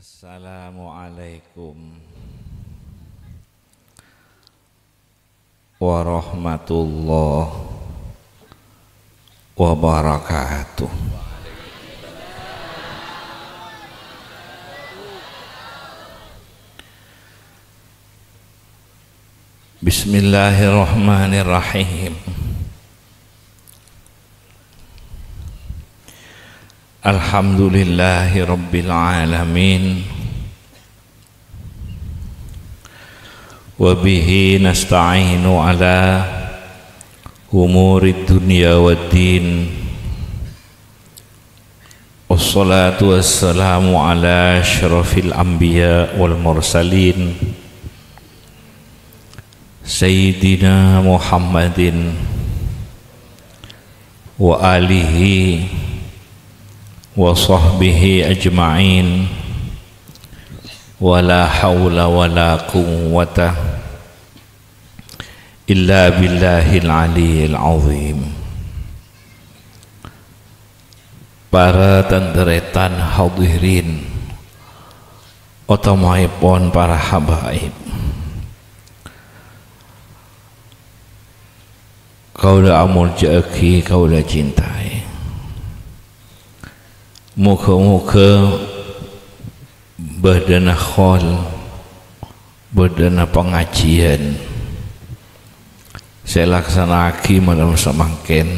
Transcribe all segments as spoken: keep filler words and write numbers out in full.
Assalamualaikum warahmatullahi wabarakatuh. Bismillahirrahmanirrahim. Alhamdulillahi rabbil alamin. Wa bihi nasta'inu ala umurid dunya wad din. Wassalatu wassalamu ala asyrafil anbiya wal mursalin, Sayyidina Muhammadin wa alihi wa sahbihi ajma'in. Wa la haula wa la quwwata illa billahil aliyyil azim. Para tan-tarètan hadirin, otamaèpon para habaib. Kaulâ amolja'aghi, kaulâ cintai. Moghâ-moghâ bâdâna khol, bâdâna pangajiyân sè èlaksana'aghi malem samangkèn,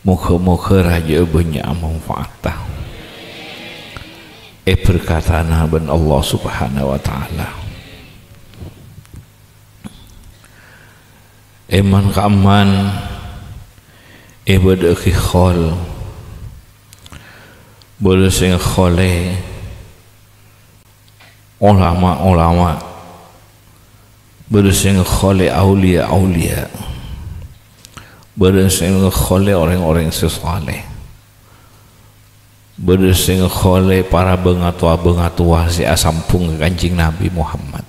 moghâ-moghâ rajâ'â bânnya' manfaatta, èberkatana bân Allah Subhanahu wa Ta'ala. È man-ka'emman èbâdâ'aghi khol, bâdâ sè ngakholè olama-olama, bâdâ sè ngakholè auliya-auliya, bâdâ sè ngakholè orèng-orèng sè saleh, bâdâ sè ngakholè para bângatowa-bângatowa sè asambhung ka Kanjeng Nabi Muhammad.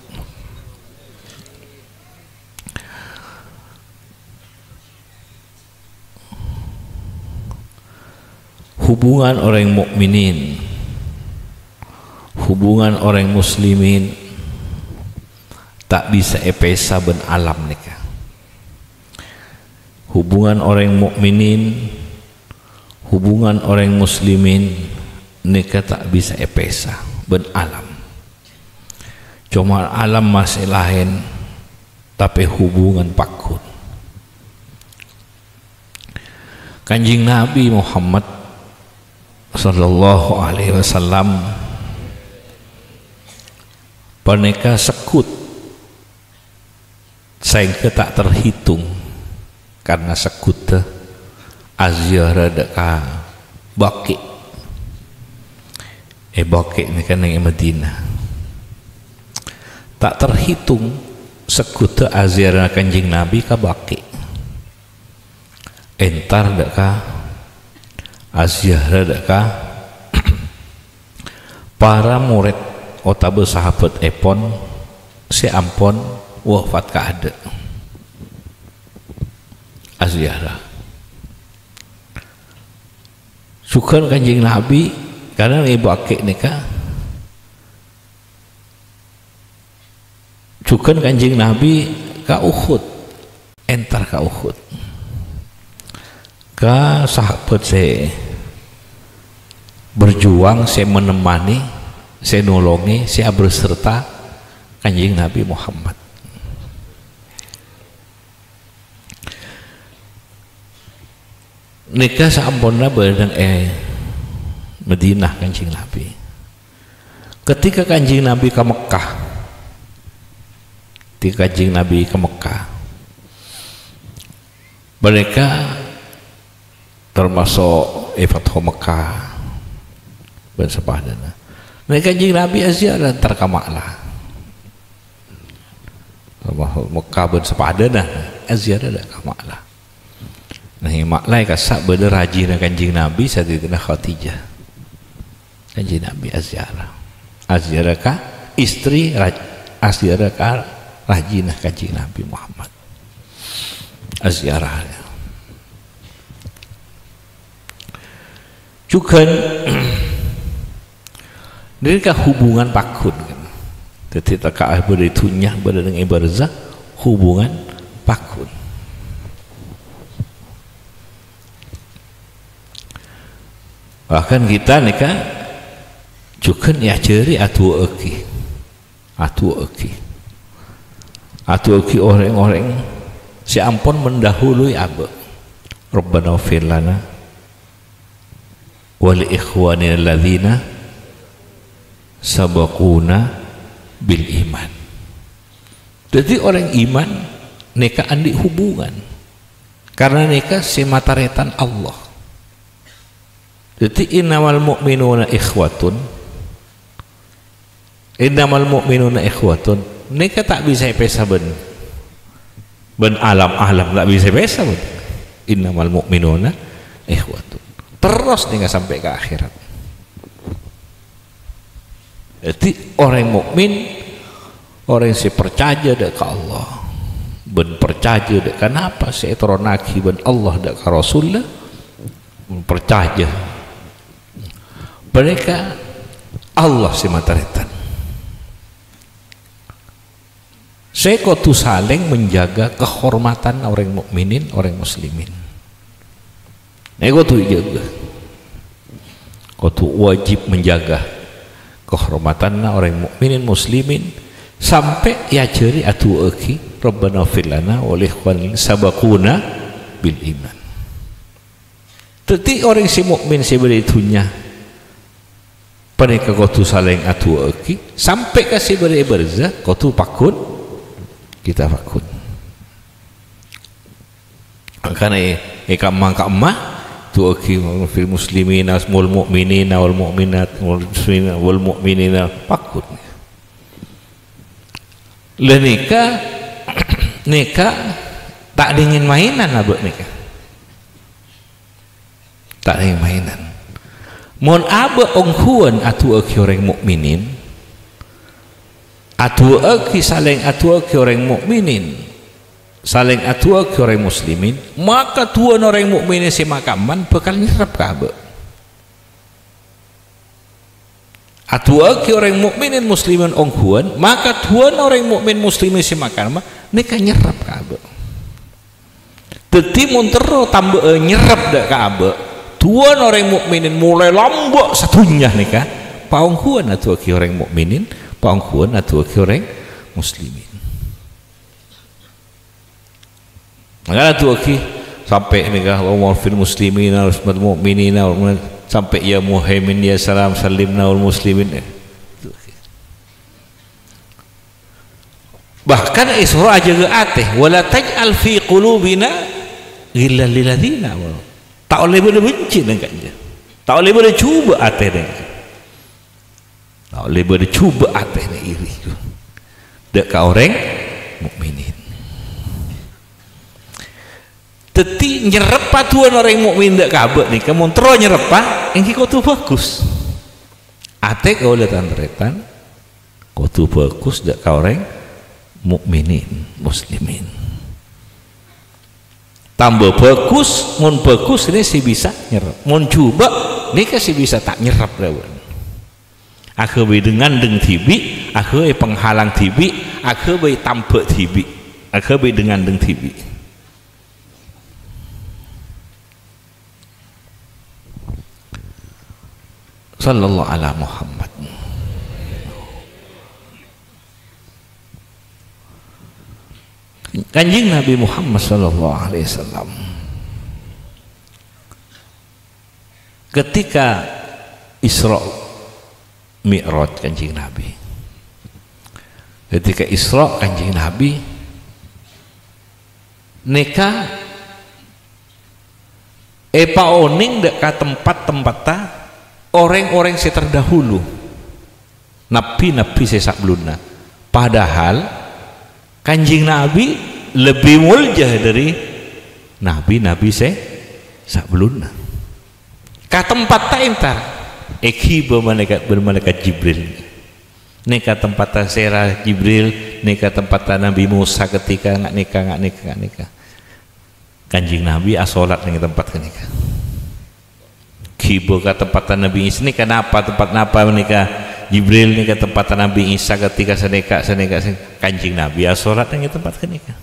Hubungan orèng mukminin, hubungan orèng muslimin ta' bisa èpèsa bân alam nèka. Hubungan orèng mukminin, hubungan orèng muslimin nèka ta' bisa èpèsa bân alam. Coma alam masè laèn, tapè hubungan pagghun. Kanjeng Nabi Muhammad sallallahu alaihi wasallam panèka segghut saèngghâ ta' terhitung, karna segghudhâ aziarah dâ' ka Baqi'. È, Baqi' nèka neng è Madinah. Ta' terhitung segghudhâ aziarah Kanjeng Nabi ka Baqi'. Entar dâ' ka, aziarah dâ' ka para morèd otabâ sahabatèpon sè ampon wafat kaadâ'. Aziarah. Jhughân Kanjeng Nabi, karna è Baqi' nèka, jhughân Kanjeng Nabi ka Uhud, entar ka Uhud. Ka sahabat sè berjuang, sè menemani, sè nolongè, sè aberserta Kanjeng Nabi Muhammad. Nèka saamponna bâdâ è Madinah Kanjeng Nabi. Ketika Kanjeng Nabi ka Mekkah, ketika Kanjeng Nabi ka Mekkah, mereka termasuk è Fathu Mekkah bân sapadâna. Nèka Kanjeng Nabi aziarah entar ka Ma'la. Mekkah bân sapadâna, aziarah dâ' ka Ma'la. Nah, è Ma'la kassa' bâdâ rajina Kanjeng Nabi, Sayyidatina Khadijah. Kanjeng Nabi aziarah. Aziarah ka istri raj-, aziarah ka rajina Kanjeng Nabi Muhammad. Aziarah. Jhughân Nèka hubungan paggun, kan. Dhâddhi, tèkka'a bâdâ è dhunnya, bâdâ neng è barzah, hubungan paggun. Bahkan kita nèka jhughân èajhâri adu'aaghi. Adu'aaghi. Adu'aaghi orèng-orèng sè ampon mendahului abâ'. Rabbana ighfir lana wa li ikhwanina alladzina sabaquna bil iman. Dhâddhi, orèng iman nèka andi' hubungan. Karena nèka sè matarètan Allah. Dhâddhi, "Innamal mu'minuna ikhwatun." "Innamal mu'minuna ikhwatun." Nèka ta' bisa èpèsa bân, bân alam-alam, ta' bisa èpèsa bân. "Innamal mu'minuna ikhwatun." Terros nèka sampè' ka akhèrat. Dhâddhi, orèng mukmin, orèng sè parcajâ dâ' ka Allah, bân parcajâ dâ' ka napa sè ètoronnaghi bân Allah dâ' ka Rasulullah, parcajâ. Panèka Allah sè matarètan. Sè kodhu salèng menjaga kehormatan orèng mukminin, orèng muslimin. Nèka kodhu èjâgâ. Kodhu wajib menjaga kehormatanna orèng mukminin, muslimin, sampè' èajhâri adu'aaghi, "Rabbana ighfir lana wa li ikhwanina sabaquna bil iman." Dhâddhi, orèng sè mukmin sè bâdâ è dhunnya panèka kodhu salèng adu'aaghi, sampè' ka sè bâdâ è barzah kodhu paggun, kita paggun. Mangkana è, è kamma-kamma, du'aaghi fil muslimina wal mu'minina wal mu'minat, wal muslimina wal mu'minina, paggun. Lah nèka, nèka ta' dingin mainan abâ' nèka. Ta' dingin mainan. Mon abâ' ongghuwân adu'aaghi orèng mukminin, adu'aaghi, salèng adu'aaghi orèng mukminin, salèng adu'aaghi orèng muslimin, maka du'ana orèng mukminin sè makaman bhâkal nyerrep ka abâ'. Adu'aaghi orèng mukminin muslimin ongghuwân, maka du'ana orèng mukmin muslimin sè makaman nèka nyerrep ka abâ'. Dhâddhi, mon terro tambâ'â nyerrep dâ' ka abâ', du'ana orèng mukminin molaè lambâ' sadhunnya nèka, paongghuwân adu'aaghi orèng mukminin, paongghuwân adu'aaghi orèng muslimin. Mangkana du'aaghi sampè' nèka, "Allahumma fil muslimina wal mu'minina wal mu'minat," sampè' "Ya Muhaimin, ya Salam, sallimna wal muslimin." Bahkan è soro ajâgâ atè, "Wa la taj'al fi qulubina ghillan lil ladzina amanu." Ta' ollè bâdâ bencè neng ka'dinto. Ta' ollè bâdâ jhubâ' atè neng ka'dinto. Ta' ollè bâdâ jhubâ' atèna iri dâ' ka orèng mukminin. Dhâddhi, nyerreppa du'ana orèng mukmin dâ' ka abâ' nèka, mon terro nyerreppa, èngghi kodhu bhâghus. Atè kaulâ tan-tarètan kodhu bhâghus dâ' ka orèng mukminin, muslimin. Tambâ bhâghus, mon bhâghus nèka sè bisa nyerrep. Mon jhubâ' nèka sè bisa ta' nyerrep, dhâbuna. Aghâbây dâ-, ngandhâng dhibi', aghâbây penghalang dhibi', aghâbây tambâ' dhibi', aghâbây dâ-, ngandhâng dhibi'. Sallallahu ala Muhammad. Kanjeng Nabi Muhammad sallallahu alaihi wasallam, ketika Isra Mi'raj Kanjeng Nabi, ketika Isra Kanjeng Nabi, nèka èpaonèng dâ' ka tempat-tempatta orèng-orèng sè terdahulu, nabbhi-nabbhi sè sabellunna. Padahal Kanjeng Nabi lebbi molja dâri nabbhi-nabbhi sè sabellunna. Ka tempatta entar èghibâ malaèkat, bân malaèkat Jibril. Nèka tempatta sèra Jibril, nèka tempatta Nabi Musa ketika nga' nèka, nga' nèka, nga' nèka. Kanjeng Nabi asolat neng tempat ghânèka. Ghibâ ka tempatta Nabi Isa, nèka napa, tempat napa nèka? Jibril nèka tempatta Nabbhi Isa ketika sanèka, sanèka, sanèka. Kanjeng Nabbhi asolat neng tempat ghânèka.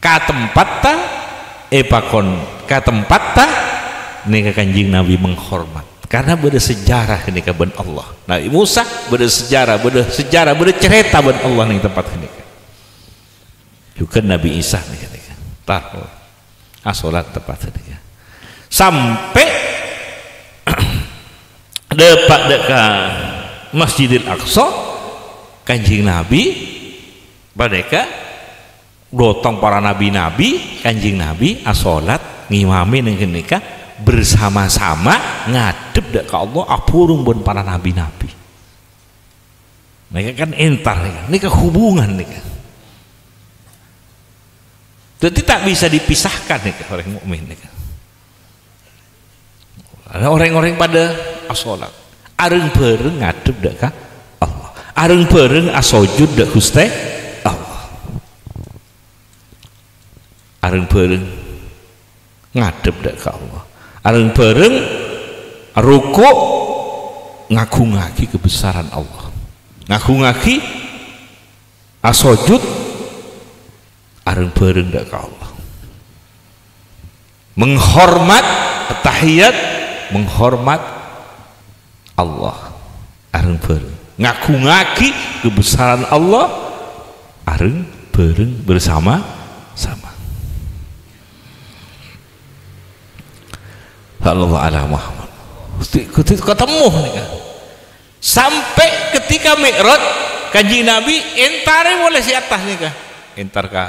Ka tempatta, èpakon, ka tempatta, nèka Kanjeng Nabbhi menghormat. Karena bâdâ sejarah ghânèka bân Allah. Nabbhi Musa bâdâ sejarah, bâdâ sejarah, bâdâ carèta bân Allah neng tempat ghânèka. Jhughân Nabbhi Isa nèka, nèka. Tar, asolat tempatta nèka. Sampè' dâpa' dâ' ka Masjidil Aqsa, Kanjeng Nabbhi panèka, dhâteng para nabbhi-nabbhi, Kanjeng Nabbhi asolat ngimami neng ghânèka, bersama-sama ngadhep dâ' ka Allah, aburung bân para nabbhi-nabbhi. Nèka kan entar nèka. Nèka hubungan nèka. Dhâddhi ta' bisa dipisahkan nèka orèng mukmin nèka. Ana orèng-orèng padâ asolat. Areng-bhâreng ngadhep dâ' ka Allah. Areng-bhâreng asojud dâ' Ghustè Allah. Areng-bhâreng ngadhep dâ' ka Allah. Areng-bhâreng ruku' ngagungngaghi kabessaran Allah. Ngagungngaghi asojud areng-bhâreng dâ' ka Allah. Menghormat, tahiyat, menghormat Allah areng-bhâreng. Ngagungngaghi kabessaran Allah areng-bhâreng bersama-sama. Sallallahu ala Muhammad. Ghustè, Ghustè ketemu nèka. Sampè' ketika Mi'raj, Kanjeng Nabbhi entarè polè sè attas nèka. Entar ka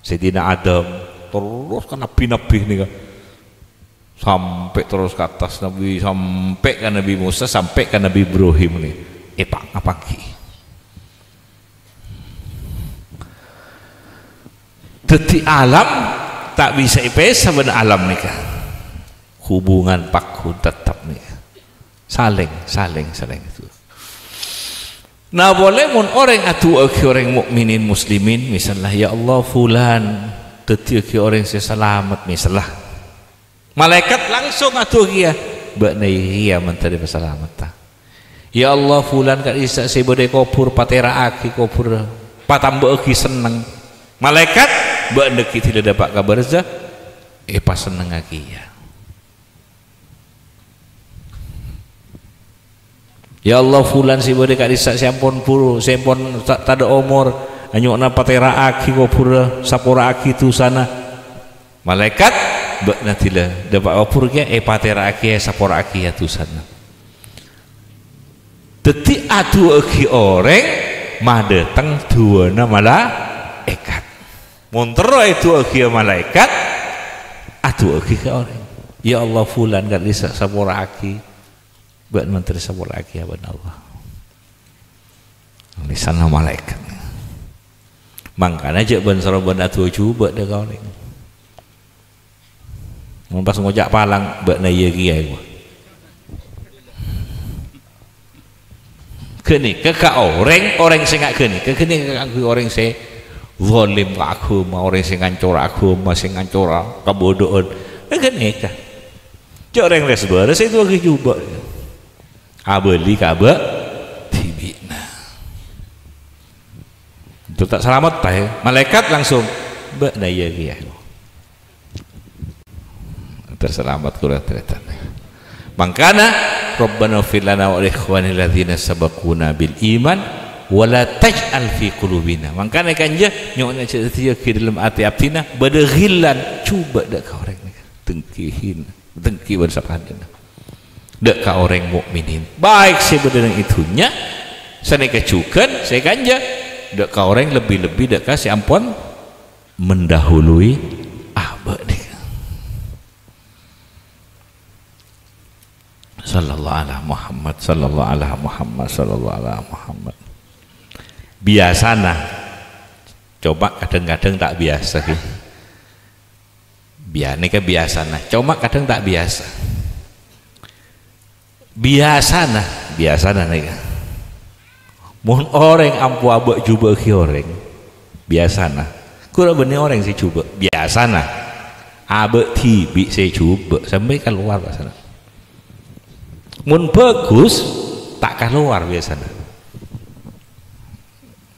Sayyidina Adam, terros ka nabbhi-nabbhi nèka. Sampè' terros ka attas nabbhi, sampè' ka Nabbhi Musa, sampè' ka Nabbhi Ibrahim nè. Èpa-, ngapangghi. Dhâddhi alam ta' bisa èpèsa bân alam nèka. Hubungan pagghun tettep nèka. Salèng, salèng, salèng itu. Nah, polè mon orèng adu'aaghi orèng mukminin muslimin, misalnya, "Ya Allah, fulan dhâddhiyâghi orèng sè salamet," misalnya. Malaèkat langsung adu'aaghi, "Ya, bâ'na iyâ mandhâr èpasalametta. Ya Allah, fulan ka'dissa' sè bâdâ è kobhur, patèra'aghi kobhurra, patambâ'âghi senneng." Malaèkat, "Bâ'na ghi' dhilâ dâpa' ka barzah, èpasennengngaghi, ya." Ya Allah, fulan sè bâdâ ka'dissa' sè ampon buru, sè ampon ta-, tadâ' omor, anyo'ona patèra'aghi kobhurra, sapora'aghi dusana. Malaèkat, bâ'na dhilâ dâpa' kobhur kèya, èpatèra'aghi, èsapora'aghi, ya, dusana. Dhâddhi, adu'aaghi orèng madâteng du'ana malaèkat. Mon terro èdu'aaghi malaèkat, adu'aaghi ka orèng. "Ya Allah, fulan ka'dissa' sapora'aghi." Bâ'na mandhâr sapora'aghi bân Allah. Lisanna malaèkat. Mangkana jhâ' bân-sorombân adu'a jhubâ' dâ' ka orèng. Mon pas ngoca' palang, bâ'na iyâ kèya, ghu. Ghânèka ka orèng, orèng sè nga-, ghânèka, ghânèka kaangghuy orèng sè zalim ka aghâma, orèng sè ngancora aghâma, sè ngancora kabâdâ'ân. Ghânèka. Jhâ' orèng lès-bârâs sè èdu'aaghi jhubâ'. Abâli ka bâ' dhibi'na. Itu ta' salamet, ta', ya? Malaèkat langsung, "Bâ'na iyâ kèya." Terselamat, kula tarètan. Mangkana, "Rabbana ighfir lana wa li ikhwanil ladzina sabaquna bil iman, wa la taj'al fi qulubina." Mangkana, kanja, nyo'ona jhâ' dhâddhiyâ è dâlem atè abdhina bâdâ ghillan, jhubâ' dâ' ka orèng nèka. Dengki, hina, dengki bân sapadâna. Dâ' ka orèng mukminin, baik sè bâdâ neng è dhunnya, sanèka jhughân sè kanja, dâ' ka orèng lebbi-lebbi dâ' ka sè ampon mendahului abâ' nèka. Sallallahu ala Muhammad, sallallahu ala Muhammad, sallallahu ala Muhammad. Biyasana, coma kadhâng-kadhâng ta' biyasa, ghi. Biya-, nèka biyasana, coma kadhâng ta' biyasa. Biyasana, biyasana nèka. Mon orèng ampo abâ' jhubâ'âghi orèng, biyasana. Ghun bânnè orèng sè jhubâ', biyasana. Abâ' dhibi' sè jhubâ', sampè' kalowar biyasana. Mon bhâghus, ta' kalowar biyasana.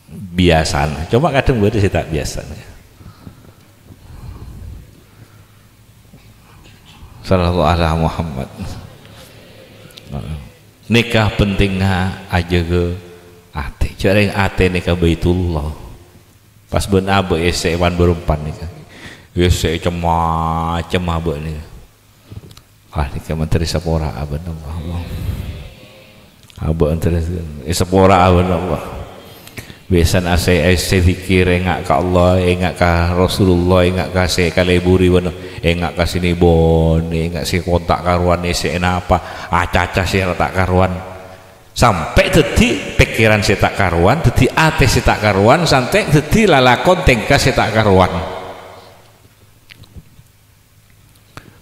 Biyasana. Coma kadhâng bâdâ sè ta' biyasana. Sallallahu ala Muhammad. Nèka pentingnga ajâgâ atè. Jhâ' rèng atè nèka Baitullah. Pas bân abâ' èssè'è wan-bârâmpan nèka. Èssè'è cem-macem abâ' nèka. Wah, nèka menteri sapora abân Allah. Abâ' menteri, eh, sapora abân Allah. Bisan asè, asè zikir, enga' ka Allah, enga' ka Rasulullah, enga' ka sè kaleburi bân, enga' ka sini bon, enga' sè kontak karowan, sè napa, acaca sè ta' karowan. Sampè' dhâddhi pèkkèran sè ta' karowan, dhâddhi atè sè ta' karowan, sampè' dhâddhi lalakon tèngka sè ta' karowan.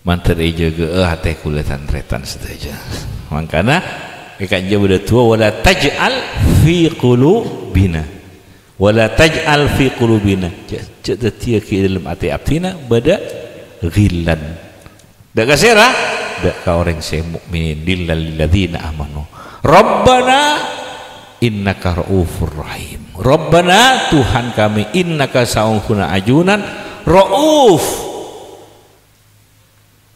Mandhâr èjâgâ'â atè kaulâ tan-tarètan sadhâjâ. Mangkana, èkanjâ bâdâ du'a, "Wa la taj'al fi qulubina." "Wa la taj'al fi qulubina." Jhâ', jhâ' dhâddhiyâghi è dâlem atè abdhina bâdâ ghillan. Dâ' ka sèra? Dâ' ka orèng sè mukmin. "Lillal ladzina amanu. Rabbana innaka ra'ufur rahim." Rabbana, Tuhan kami, innaka saongghuna ajunan, rauf.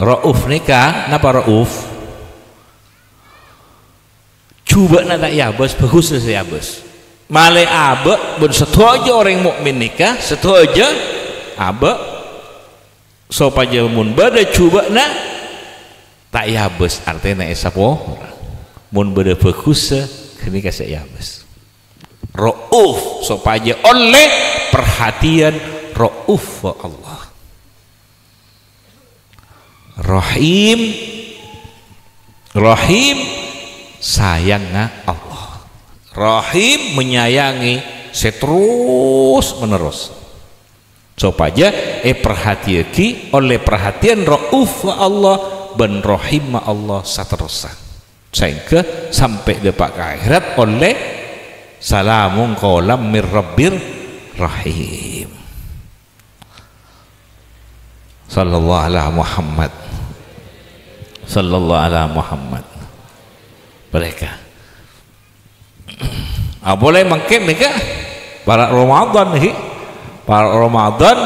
Rauf nèka, napa rauf? Jhubâ'na ta' èabâs, bhâghus sè èabâs. Malè abâ' bân sadhâjâ orèng mukmin nèka, sadhâjâ abâ', sopajâ mon bâdâ jhubâ'na ta' èabâs, artèna èsapora. Mon bâdâ bhâghussa, ghânèka sè èabâs. Rauf, sopajâ ollè parhatèyan rauf Allah. Rahim, Rahim, sayangnga Allah. Rahim, menyayangi sè terros-menerros. Sopajâ èparhatèyaghi ollè parhatèyan rauf Allah bân rahim Allah saterrossa. Saèngghâ sampè' dâpa' ka akhèrat ollè salamun qaulam mir rabbir rahim. Sallallahu ala Muhammad. Sallallahu ala Muhammad. Mereka. Apolè mangkèn nèka, para' Ramadan nèka. Para' Ramadan,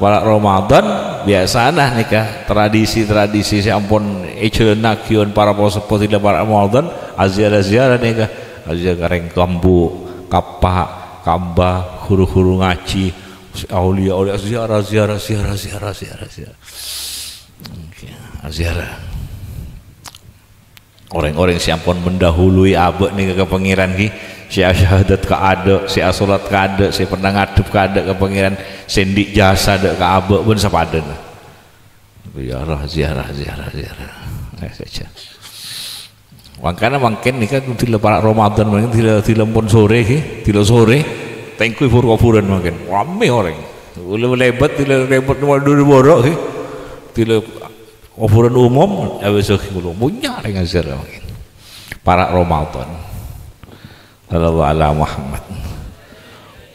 para' Ramadan, biyasana nèka, tradisi-tradisi sè ampon èjhâlânnaghi bân para' po-seppo dhina para' Ramadan, aziarah-ziarah nèka, aziarah ka rèng ka embu', ka eppa', ka embah, ghuru-ghuru ngajhi, sè auliya-auliya, ziarah, ziarah, ziarah. Oke, ziarah. Orèng-orèng sè ampon mendahului abâ' nèka ka Pangèran ghi, sè asyahadat ka adâ', sè asolat ka adâ', sè pernah ngadhep ka adâ' ka Pangèran, sè andi' jasa dâ' ka abâ' bân sapadâna. Ziarah, ziarah, ziarah, ziarah. Ayo saja. Mangkana mangkèn nèka dhila para' Ramadan mangkèn dhila, dhila pon sorè ghi, dhila sorè. Ta' ènggi bhur-kobhurân mangkèn. Ramè orèng. Ulè lèbât dhila lèbât nomor dua boro' ghi. Dhila kobhurân umum, abis ghi kulo. Bânnya' rèng aziarah mangkèn. Para' Ramadan. Sallallahu ala Muhammad.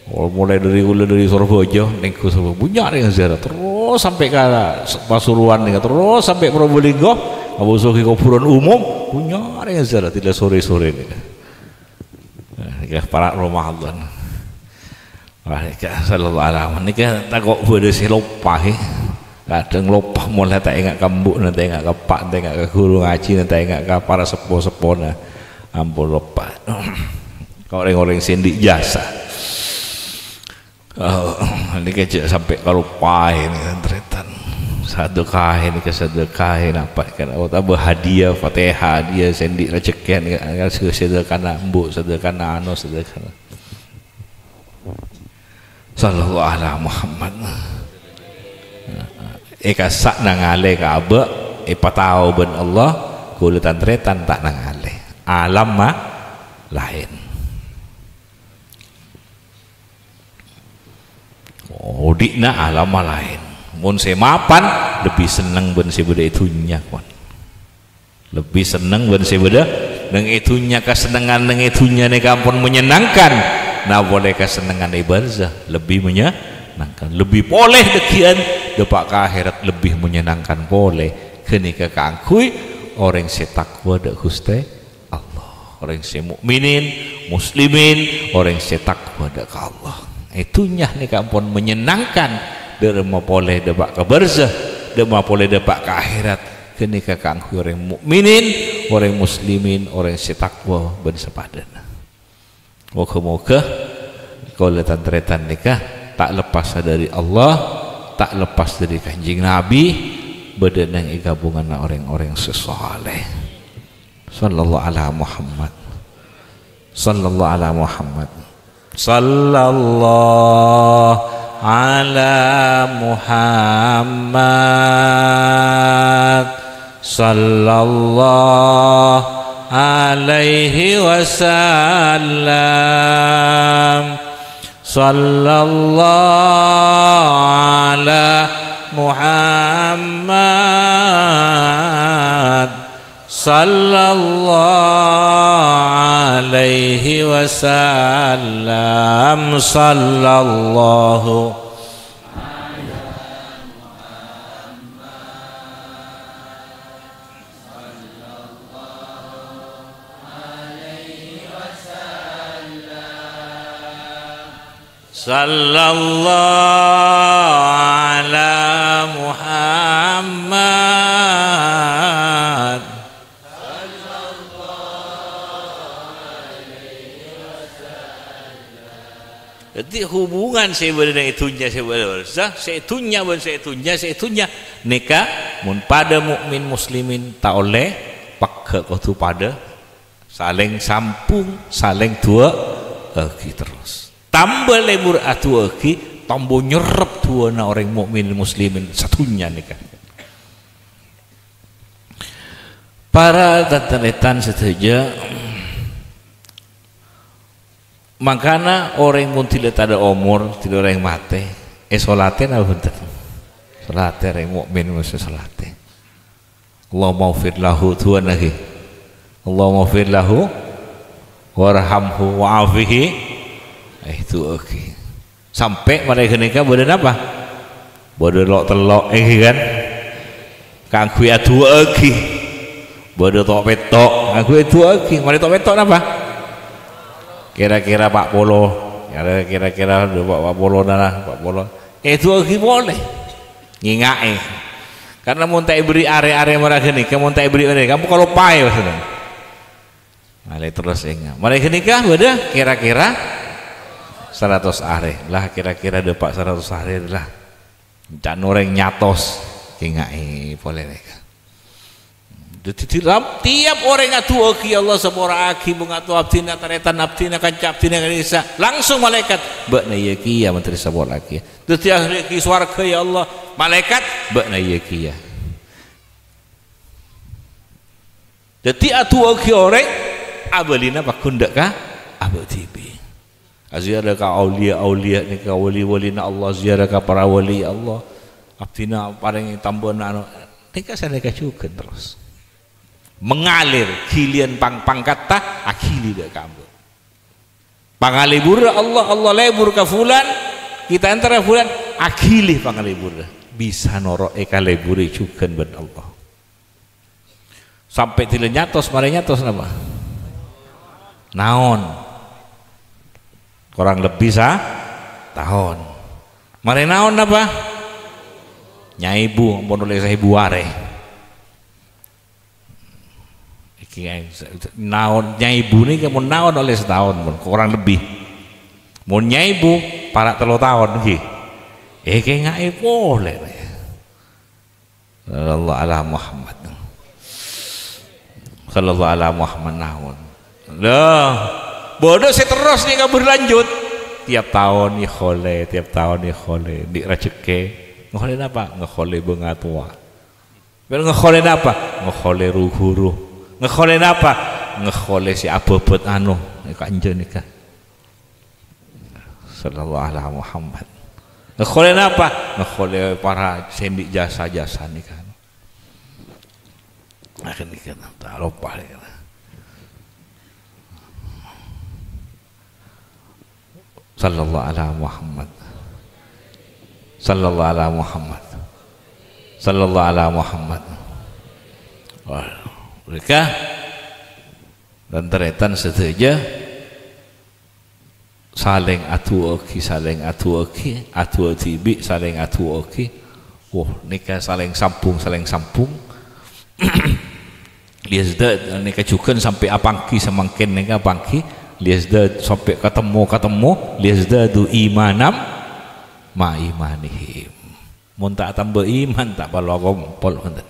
Oh, mulai dari, mulai dari Surabaya, nèng ka Surabaya, bânnya' rèng aziarah. Terros sampè' ka Pasuruan nèka, terros sampè' Probolinggo, abis ghi kobhurân umum, bânnya' rèng aziarah, dhila sorè-sorè nèka. Nah, nèka para' Ramadan. Wah, nèka sallallahu ala Muhammad. Nèka tako' bâdâ sè loppa, he. Kadhâng loppa molaè ta' enga' ka embu'na, ta' enga' ka eppa', ta' enga' ka ghuru ngajhina, ta' enga' ka para seppo-seppona. Ampon loppa. Ka orèng-orèng sè andi' jasa. Oh, nèka jhâ' sampè' kaloppaè nèka, tan-tarètan. Sadhâkaè nèka, sadhâkaè napa kan? Otabâ hadiah, Fatihah, hadiah sè andi' rejhekkèna nèka, sadhâkana embu', sadhâkana anu, sadhâkana. Sallallahu ala Muhammad. Èkassa' nangalè ka abâ', èpatao bân Allah, kaulâ tan-tarètan ta' nangalè. Alam ma-, laèn. Odi'na alam ma-, laèn. Mon sè mapan, lebbi senneng bân sè bâdâ è dhunnya, kon. Lebbi senneng bân sè bâdâ neng è dhunnya, kasennengngan neng è dhunnya nèka ampon menyenangkan. Nah, polè kasennengngan è barzah lebbi menyenangkan. Lebbi polè dhâggi'ân, dâpa' ka akhèrat lebbi menyenangkan polè. Ghânèka kaangghuy orèng sè takwa dâ' Ghustè Allah. Orèng sè mukminin, muslimin, orèng sè takwa dâ' ka Allah. È dhunnya nèka ampon menyenangkan, dâ' remma polè dâpa' ka barzakh, dâ' remma polè dâpa' ka akhèrat. Ghânèka kaangghuy orèng mukminin, orèng muslimin, orèng sè takwa bân sapadâna. Moghâ-moghâ kaulâ tan-tarètan nèka ta' lepas dâri Allah, ta' lepas dâri Kanjeng Nabi, bâdâ neng è ghâbunganna orèng-orèng sè saleh. Sallallahu ala Muhammad. Sallallahu ala Muhammad. Sallallahu ala Muhammad. Sallallahu alaihi wasallam. Sallallahu ala Muhammad. Sallallahu alaihi wasallam. Sallallahu Sallallahu ala Muhammad. Dhâddhi, hubungan sè bâdâ è dhunnya, sè bâdâ, sè dhunnya bân sè dhunnya, sè dhunnya nèka, mon padâ mukmin muslimin ta' ollè, pegghâ' kodhu padâ salèng sambung, salèng du'aaghi terros. Tamba lebur adu'aaghi, tamba nyerrep du'ana orèng mukmin muslimin sadhunnya nèka. Para tan-tarètan sadhâjâ, mangkana orèng mon dhilâ tadâ' omor, dhilâ orèng matè, èsolatè napa bhunten? Solatè orèng mukmin mesti solatè. Allahummaghfir lahu, du'ana ghi. Allahummaghfir lahu warhamhu wa'afihi. Eh, du'aaghi. Sampè' marè ghânèka bâdâ napa? Bâdâ lo'-tello', eh, kan? Kaangghuy adu'aaghi. Bâdâ to'-petto', kaangghuy adu'aaghi. Marè to'-petto' napa? Kira-kira pa' polo. Kira-kira pa', pa' polo nara, pa' polo. Eh, du'aaghi polè. Ngènga'è. Karna mon ta' èberri' arè-arè marè ghânèka, mon ta' èberri' arè, kamu kalau paè maksudnya. Malè terros enga'. Marè ghânèka bâdâ kira-kira saratos arè. Lah, kira-kira dâpa' saratos arè lah. Can orèng nyatos, kènga'è polè nèka. Dhâddhi, tiap, tiap orèng adu'aaghi, "Ya Allah, sapora'aghi bhunga' to abdhina, tarètan abdhina, kanca abdhina, kanca disa." Langsung malaèkat, "Bâ'na iyâ kèya menteri sapora'aghi." Dhâddhi, "Ahlèaghi sowarga, ya Allah." Malaèkat, "Bâ'na iyâ kèya." Dhâddhi, adu'aaghi orèng, abâlina paggun dâ' ka abâ' dhibi'. Aziarah ka auliya-auliya nèka, wali-walina Allah, ziarah ka para wali Allah. Abdhina parèngè tambâna anu, nèka sanèka jhughân terros. Mengalir, ghiliyân pang-, pangkatta, aghili dâ' ka abâ'. Pangalèburrâ Allah, Allah lebur ka fulan, kita èntara fulan, aghili pangalèburrâ. Bisa noro' èkalèburri jhughân bân Allah. Sampè' dhilâ nyatos, marè nyatos napa? Naon? Korang lebbi sataon. Marè naon napa? Nyaèbu, ampon ollè saèbu arè. Iki, naon nyaèbu nèka mon naon ollè sataon, mon korang lebbi. Mon nyaèbu, para' tello taon, ngghi. Èkènga'è polè. Sallallahu ala Muhammad. Sallallahu ala Muhammad naon. Lah, bâdâ sè terros nèka berlanjut. Tiap taon èkholè, tiap taon èkholè. Andi' rajhekkè. Ngholè napa? Ngholè bhunga towa. Bân ngholè napa? Ngholè ru-ghuru. Ngholè napa? Ngholè sè abâbât anu, kanjeng nèka. Sallallahu ala Muhammad. Ngholè napa? Ngholè para sè andi' jasa-jasa nèka. Akhir nèka, ta' loppa nèka. Sallallahu ala Muhammad. Sallallahu ala Muhammad. Sallallahu ala Muhammad. Wah, mereka Tan-tarètan sadhâjâ, salèng adu'aaghi, salèng adu'aaghi, adu'a dhibi', salèng adu'aaghi. Wah, nèka salèng sambung, salèng sambung. Liyazdad, nèka jhughân sampè' apangghi samangkèn nèka apangghi. Liyazdad sampè' katemmo, katemmo. Liyazdadu imanam ma imanihim. Mon ta' atamba iman, ta' parlo akompol, ngoten.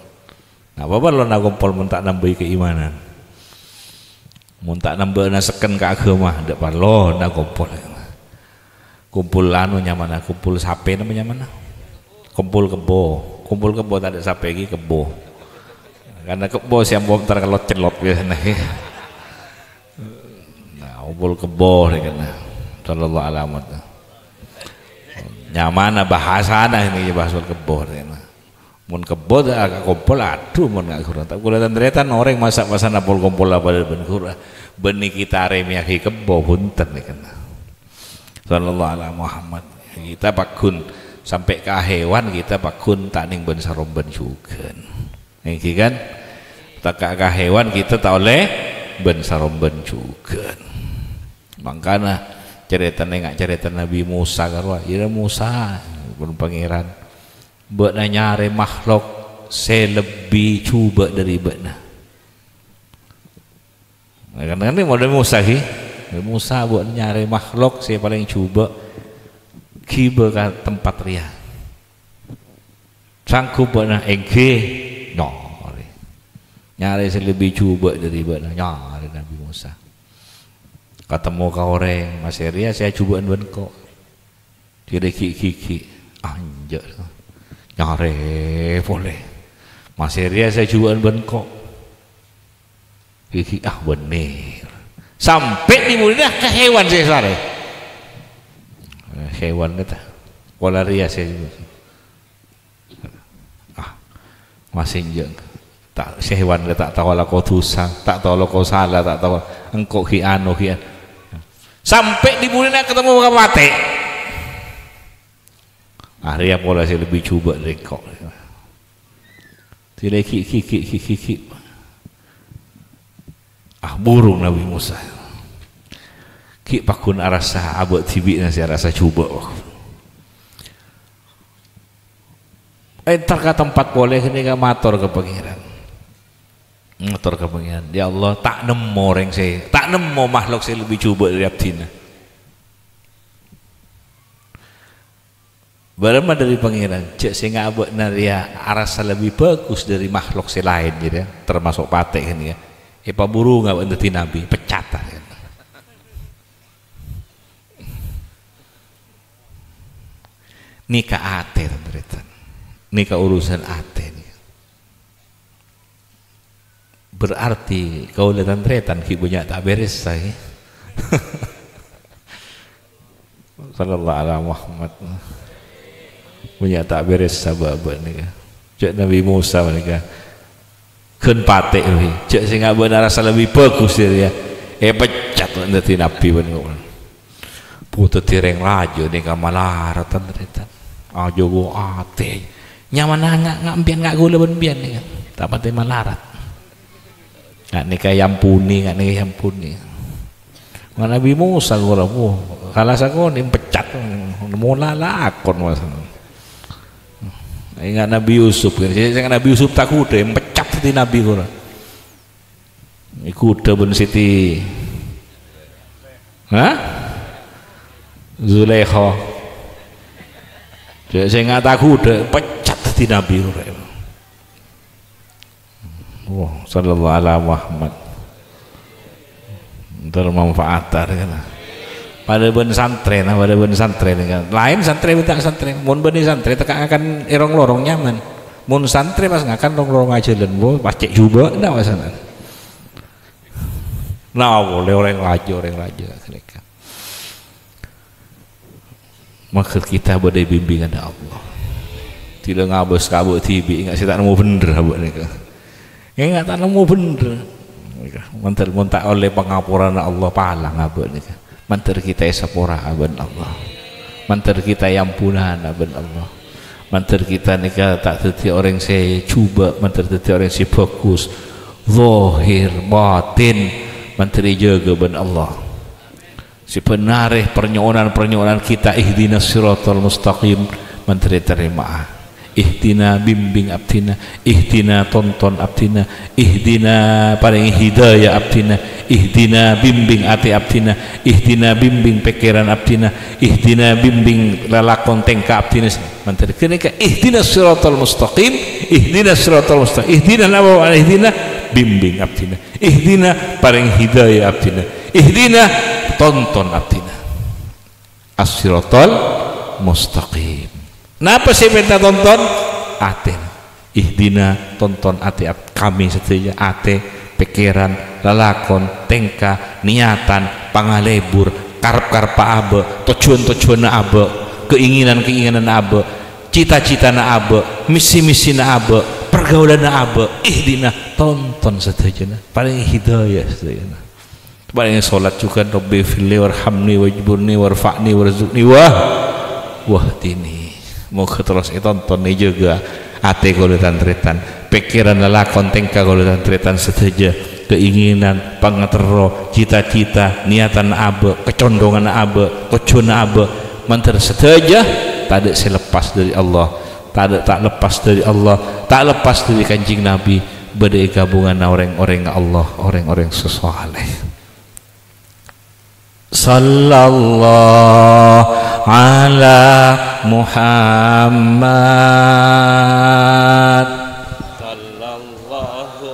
Napa parlona akompol mon ta' nambâi kaimanan? Mon ta' nambâ'âna sekken ka aghâma, ta' parlona akompol. Kumpul anu nyamana, kumpul sapè napa nyamana? Kumpul kebbo. Kumpul kebbo tadâ' sapè ghi kebbo. Karena kebbo sè ampo entar kelot-celot biasana. Nah, kumpul kebbo rè kèna. Sallallahu alaihi wasallam. Nyamana bahasana ini bahasa kebbo rè kèna. Mon kebbo ta' akompol, adhu mon ngak ghurâ. Ta' kaulâ tan-tarètan orèng masa-masana pol-kompolla padâ bân ghurâ. Bânnè kita arèmèyaghi kebbo, bhunten nèka. Sallallahu ala Muhammad. Kita pagghun sampè' ka hewan, kita pagghun ta' nèng bân-sarombân jhughân. Èngghi kan? Tekka' ka hewan kita ta' ollè bân-sarombân jhughân. Mangkana carètana nga' carèta Nabi Musa karowa, "Ya Musa," pon Pangèran, "bâ'na nyarè makhlok sè lebbi jhubâ' dâri bâ'na." Nah, kan, kan ini model Musa, ghi. Musa, "Bâ'na nyarè makhlok sè palèng jhubâ', ghibâ ka tempat rèya." "Sanggup bâ'na?" "Èngghi." Nyarè. Nyarè sè lebbi jhubâ' dâri bâ'na. Nyarè Nabi Musa. Katemmo ka orèng, "Masè rèya sè ajhubâ'ân bân ko'." Dhâddhi ghi'-ghighi'. "Ah, enjâ'." Nyarè polè. "Masè rèya sè ajhubâ'ân bân ko'." Ghi'-ghighi', "Ah, bhender." Sampè' è budina ka hewan sè èsarè. Eh, hewan kata. Pola rèya sè, ah, masè enjâ'. Ta', sè hewan kata ta' tao alako dhusa, ta' tao alako sala, ta' tao engko' ghi' anu, ghi' an-, sampè' è budina katemmo ka patè. Ah, rèya pola sè lebbi jhubâ' dâri ko'. Dhâddhi ghi'-, ghi'-, ghi'-, ghi'-, ghi'-, ghi'. Ah, burung Nabi Musa. Ghi' pagghun arassa abâ' dhibi'na sè arassa jhubâ'. Entar ka tempat polè ghânèka mator ka Pangèran. Mator ka Pangèran, "Ya Allah, ta' nemmo orèng sè, ta' nemmo makhlok sè lebbi jhubâ' dâri abdhina." Bârâmma dâri Pangèran, jâ' sènga' bâ'na rèya arassa lebbi bhâghus dâri makhlok sè laèn, jârèya, tamaso' patè ghânèka. Èpaburu nga' bâ'na dhâddhi nabbhi, peccat, arèya. Nèka atè, tan-tarètan. Nèka urusan atè, nèka. Berarti kaulâ tan-tarètan ghi' bânnya' ta' bèrèssa, ghi. Sallallahu ala Muhammad. Bânnya' ta' bèrèssa bâ'-bâ' nèka. Cè' Nabi Musa nèka. Ghân patè, wi. Cè' sènga' bâ'na arassa lebbi bhâghus dâri rèya. Èpeccat dhâddhi nabbhi bân kaulâ. Bâ' dhâddhi rèng rajâ nèka malarat, tan-tarètan. Ajâgâ atè. Nyamana nga', nga' empèyan, nga' kaulâ bân empèyan nèka. Ta' patè malarat. Nga' nèka èampunè, nga' nèka èampunè. Nga' Nabi Musa ghulâ, wah, kala sakonè' peccat. Mola lakon, Mas. Nga' Nabi Yusuf, sè, sè Nabi Yusuf ta' ghudhâ, peccat dhâddhi nabbhi ghulâ. Èghudhâ bân Siti. Hah? Zulaikha. Cè' sènga' ta' ghudhâ, peccat dhâddhi nabbhi orèng. Wah, sallallahu ala Muhammad. Termanfaat, kan. Padâ bân santrè, nah, padâ bân santrè, kan. Laèn santrè, bhunten santrè. Mon bânnè santrè, tekka' ngakan è rong-lorong nyaman. Mon santrè pas ngakan rong-lorong ajhâlân, wah, pas cè' jhubâ', nah, pasanan. Nah, polè orèng rajâ, orèng rajâ ghânèka. Maka kita bâdâ è bimbinganna Allah. Dhilâ ngabâs ka abâ' dhibi', ènga' sè ta' nemmo bhender abâ' nèka. Ènga' ta' nemmo bhender. Mandhâr mon ta' ollè pangaporana Allah, palang abâ' nèka. Mandhâr kita èsapora'a bân Allah. Mandhâr kita èampunana bân Allah. Mandhâr kita nèka ta' dhâddhi orèng sè jhubâ', mandhâr dhâddhi orèng sè bhâghus. Zahir, batin, Mandhâr èjâgâ bân Allah. Sè bân arè parnyo'onan-parnyo'onan kita, ihdinas siratal mustaqim, mandhâr ètarèma'a. Ihdina, bimbing abdhina. Ihdina, tonton abdhina. Ihdina, parèng hidayah abdhina. Ihdina, bimbing atè abdhina. Ihdina, bimbing pèkkèran abdhina. Ihdina, bimbing lalakon tèngka abdhina. Mandhâr ghânèka, ihdinas siratal mustaqim. Ihdinas siratal mustaqim. Ihdina, napa? Ihdina, bimbing abdhina. Ihdina, parèng hidayah abdhina. Ihdina, tonton abdhina. As-siratal mustaqim. Napa sè èpènta tonton? Atèna. Ihdina, tonton atè ab-, kami sadhâjâ, atè, pèkkèran, lalakon, tèngka, niyatan, pangalebur, karep-karebbhâ abâ', tojjhuwân-tojjhuwânna abâ', keinginan-keinginanna abâ', cita-citana abâ', misi-misina abâ', pergaulanna abâ'. Ihdina, tonton sadhâjâna, parèng hidayah sadhâjâna. Parèng sholat jhughân, "Rabbighfirli warhamni wajburni warfa'ni warzuqni wa-, wahdini." Moghâ terros ètonton, èjâgâ atè kaulâ tan-tarètan, pèkkèran, lalakon, tèngka kaulâ tan-tarètan sadhâjâ, keinginan, pangaterro, cita-cita, niyatan abâ', kacondhonganna abâ', tojjhuwânna abâ', mandhâr sadhâjâ tadâ' sè lepas dâri Allah, tadâ' ta' lepas dâri Allah, ta' lepas dâri Kanjeng Nabi, bâdâ è ghâbunganna orèng-orèng Allah, orèng-orèng sè shaleh. Sallallahu ala Muhammad. Sallallahu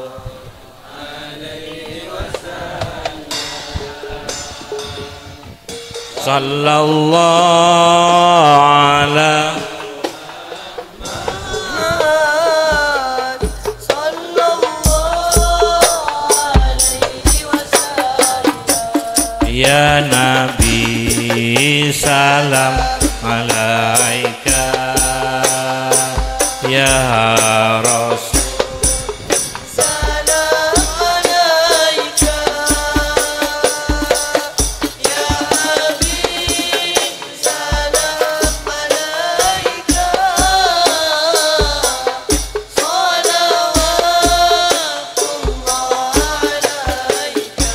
alaihi wasallam. Sallallahu ala Muhammad sallallahu alaihi wasallam. Ya Nabi, salam alaika. Ya Rasul, salam alaika. Ya Habib, salam alaika. Shalawatullah alaika.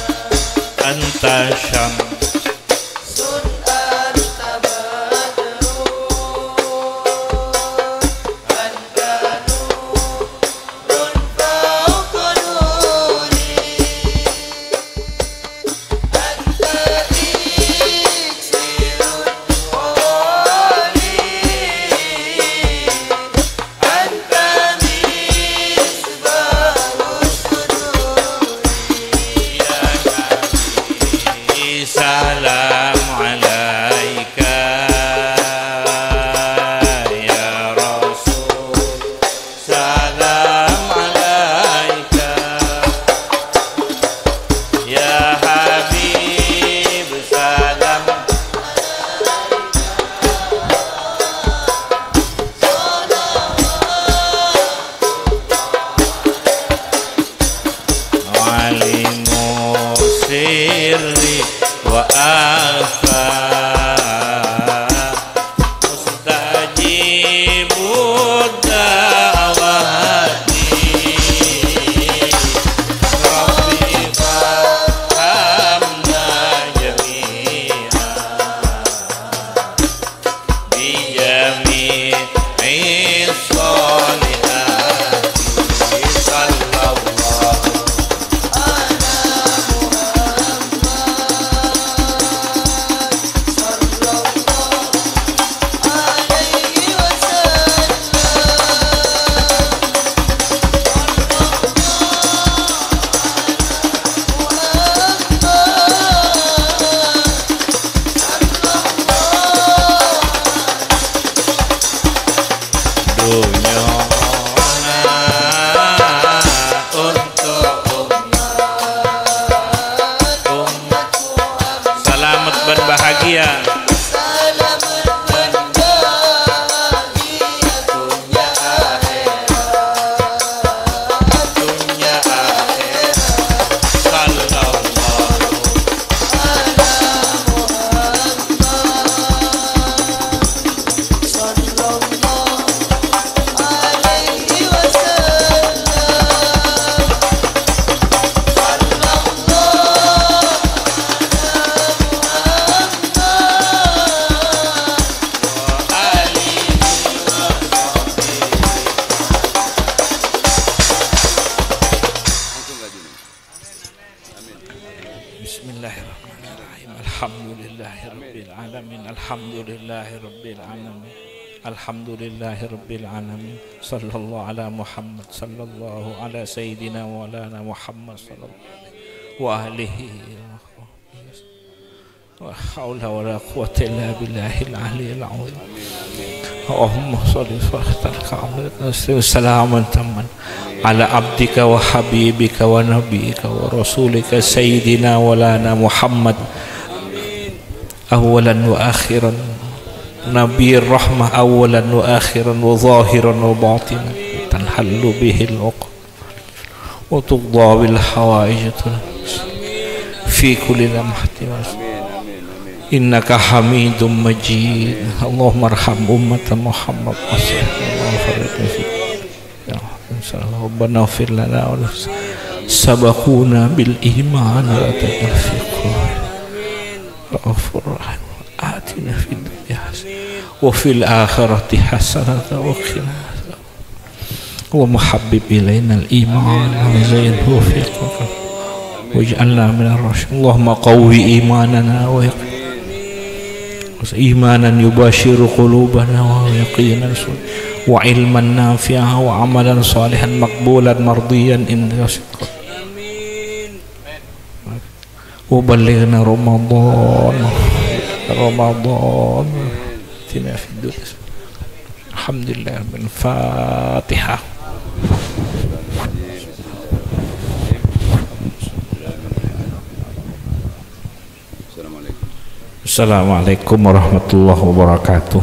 Anta syamsun, anta badrun, anta nurun fauqa nuri. Salam alaika, ya Rasul. Salam alaika, ya Habib, salam. Alimu sirri wa akhfa. Mustajibud da'wati, Rabbi farhamna jami'a bi jami'is shalihati. Sallallahu ala Muhammad. بسم الله الرحمن الرحيم. الحمد لله رب العالمين. الحمد لله رب العالمين. الحمد لله رب العالمين. صلى الله على محمد. صلى الله على سيدنا مولانا محمد صلى الله عليه وآله وصحبه. لا حول ولا قوة إلا بالله العلي العظيم. اللهم صل وسلم على عبدك وحبيبك ونبيك ورسولك سيدنا مولانا محمد، أولا وآخرا، نبي الرحمة أولا وآخرا وظاهرا وباطنا، تنحل به العقد وتقضى به الحوائج في كل لمحة وسكون. إنك حميد مجيد. اللهم ارحم أمة محمد وسلم وبارك فيه. يا رب، إن شاء الله. ربنا اغفر لنا ولمن سبقونا بالإيمان ولا تجعل في قلوبنا. رؤوف رحيم. آتنا في الدنيا حسنة وفي الآخرة حسنة وقنا عذاب. اللهم حبب إلينا الإيمان وزينه في قلوبنا واجعلنا من الراشدين. اللهم قو إيماننا ويقين، إيمانا يباشر قلوبنا ويقينا وعلما نافعا وعملا صالحا مقبولا مرضيا عندك صدقا. وبلغنا رمضان، رمضان. آتنا في الدنيا. الحمد لله. الفاتحة. السلام عليكم ورحمة الله وبركاته.